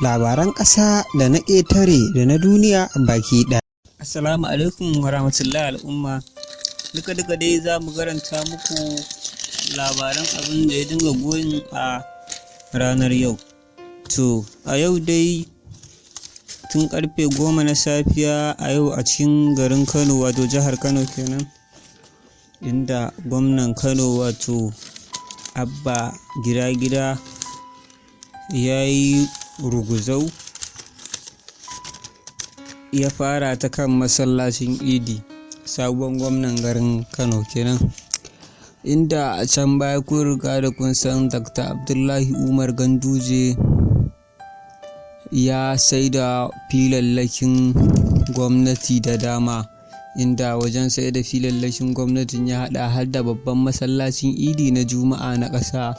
Labaran ƙasa da na ƙetare da na duniya baki ɗaya. Assalamu alaikum wa rahmatullahi al'umma. Duka duka dai za mu karanta muku labaran abin da ya dinga goyin a ranar yau. To, a yau dai tun karfe 10 na safiya a yau a cikin garin Kano, wato jihar Kano kenan, inda gwamnan Kano, wato Abba Gida Gida, ya yi ruguzau, ya fara ta kan masallacin Idi, sabon gwamnan garin Kano kenan, inda a can baya kun riga da kun san Dr. Abdullahi Umar Ganduje ya saida filallakin gwamnati da dama, inda wajen sai da filallakin gwamnatin ya haɗa har da babban masallacin Idi na Juma'a na ƙasa,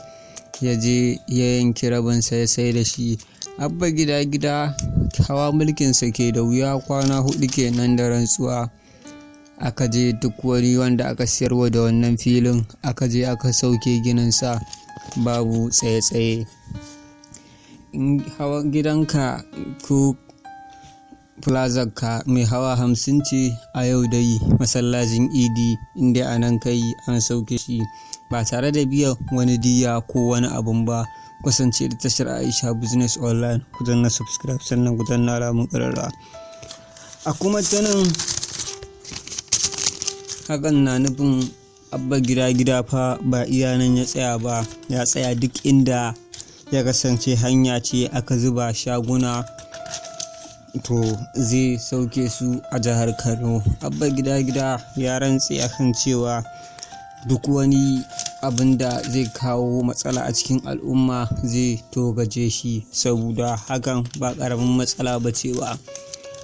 ya je ya yanki rabinsa ya sai da shi. Abba Gida Gida, hawa mulkinsa ke da wuya, kwana 4 kenan da rantsuwa, aka je duk wani wanda aka siyarwa da wannan filin aka je aka sauke gininsa babu tsaye-tsaye. In hawan gidanka ko ka mai hawa 50 ce, a yau dai masallacin Idi inda a nan kai an sauke shi ba tare da biyan wani diya ko wani abun ba. Kasance da tashar Aisha Business Online, ku danna subscribe sannan ku danna alamun ƙararrawa. A kuma ta nan hakan na nufin Abba Gida Gida fa ba iya nan ya tsaya ba, ya tsaya duk inda ya kasance hanya ce aka zuba shaguna, to zai sauke su a jihar Kano. Abba Gida Gida ya rantse akan cewa duk wani abin da zai kawo matsala a cikin al'umma zai togaje shi, saboda hakan ba ƙaramin matsala ba ce ba.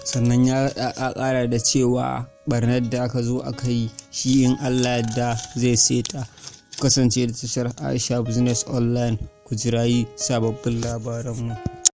Sannan ya ƙara da cewa ɓarnar da aka zo aka yi shi, in Allah yadda zai seta. Kasance da tashar Aisha Business Online, ku jirayi sababbin labaranmu.